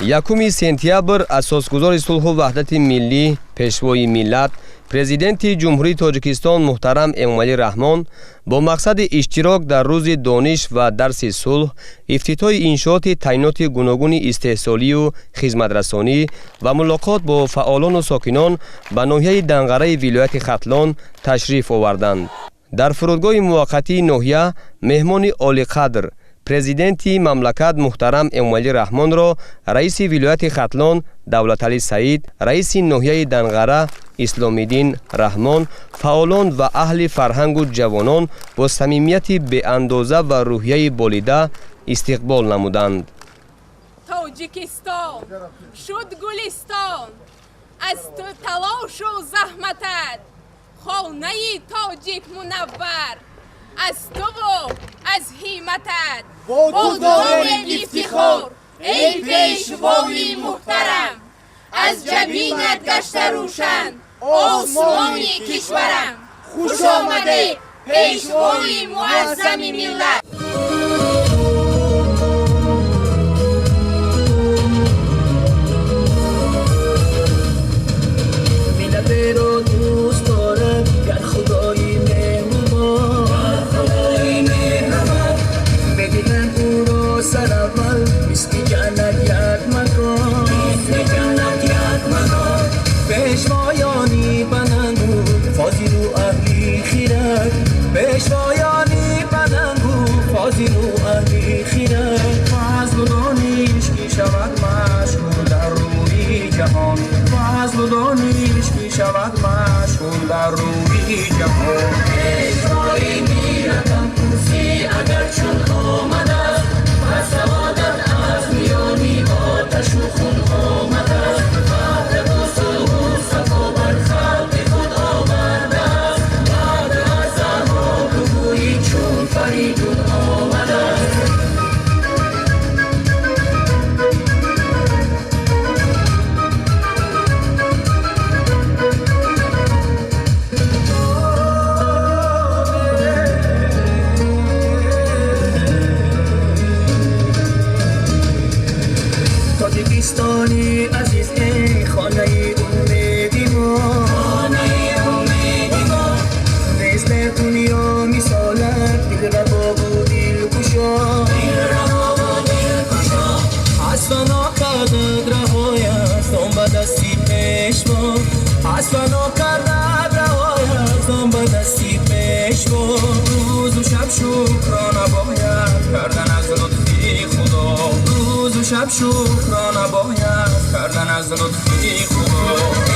Якуми сентябр асосгузори сулҳу ваҳдати миллӣ, пешвои миллат, президенти Ҷумҳурии Тоҷикистон муҳтарам Эмомалӣ Раҳмон бо мақсади иштирок дар рӯзи дониш ва дарси сулҳ, ифтитоҳи иншооти таъиноти гуногуни истеҳсолию хизматрасонӣ ва мулоқот бо фаъолону сокинон ба ноҳияи Данғараи вилояти Хатлон ташриф оварданд. Дар фурудгоҳи муваққатии ноҳия меҳмони олиқадр, президенти мамлакат муҳтарам Эмомалӣ Раҳмонро раиси вилояти Хатлон Давлаталӣ Саид, раиси ноҳияи Данғара Исломиддин Раҳмон, фаъолон ва аҳли фарҳангу ҷавонон бо самимияти беандоза ва рӯҳияи болида истиқбол намуданд. Тоҷикистон шуд гулистон аз ту талошу заҳматат, хонаи тоҷик мунаввар аз туву аз ҳимматат. Бо ту дорем ифтихор, эй пешвои муҳтарам, аз ҷабинат гашта рӯшан осмони кишварам. Хуш омадед, пешвои муаззами миллат! Миллатеро дӯст дорад гар Худои меҳрубон, медиҳанд ӯро сараввал мисли ҷаннат як макон. Пешвоёни баланду фозилу аҳли хирад, пешвоёни баланду фозилу аҳли хирад, фазлу дониш ки шавад машҳур дар рӯи ҷаҳон, фазлу дониш ки шавад машҳур дар рӯи ҷаҳон. Пешвои миллатам курсӣ агар чун омадааст, ба саодат аз миёни оташу хун омадааст, ваҳдату сулҳу сафо бар халқи худ овардааст, баъд аз Заҳҳоку гӯӣ чун Фаридун омадааст. Тоҷикистони азиз, эй хонаи умеди мо, хонаи умеди мо, нест дар дунё мисолат дилрабову дилкушо, дилрабову дилкушо. Аз фано кардад раҳояст он ба дасти пешво, аз фано кардад раҳояст он ба дасти пешво. Рӯзу шаб шукрона бояд кардан аз лутфи Худо, рӯзу шаб шукрона бояд кардан аз лутфи Худо.